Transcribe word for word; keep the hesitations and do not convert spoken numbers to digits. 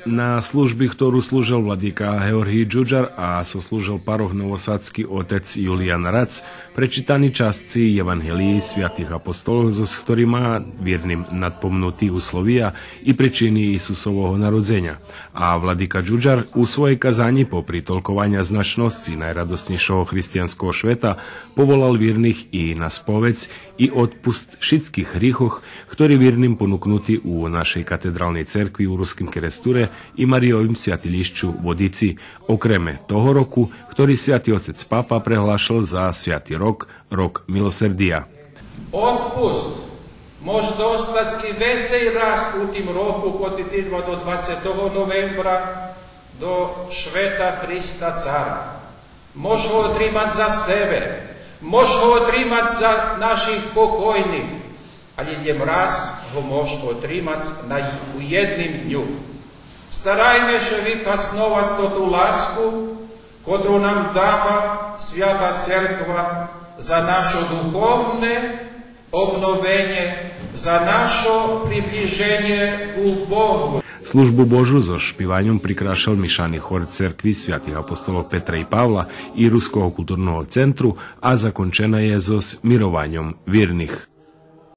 На служби хтору служел владика Георгий Джуджар, а сослужел парох новосадски отец Юлиян Рац, пречитани часци Євангелиї святих апостолох, зоз хторима вирним надпомнути условия и причини Исусового народзеня. А владика Джуджар у своєй казанї, попри толкованя значносци найрадоснєйшого християнского швета, поволал вирних и на споведз и отпуск шицких грихох, хтори вирним понукнути у нашей катедралней церкви у Руским Керестуре и Мариєвим святилїщу Водици, окреме того року, хтори святи отец папа преглашел за святи рок, рок милосердия. Отпуск мож достац и вецей раз у тим року, котрий тирва до двацетого новембра, до швета Христа Цара. Мож го отримац за себе, мож го отримац за наших покойних, алє лєм раз го мож отримац на, у єдним дню. Старайме ше вихасновац тоту ласку, котру нам дава Свята Церква за нашо духовне обновенє, за нашо приближенє ку Богу. Службу Божу зоз шпиваньом прикрашел мишани хор Церкви святих апостолох Петра и Павла и Руского културного центру, а закончена є зоз мированьом вирних.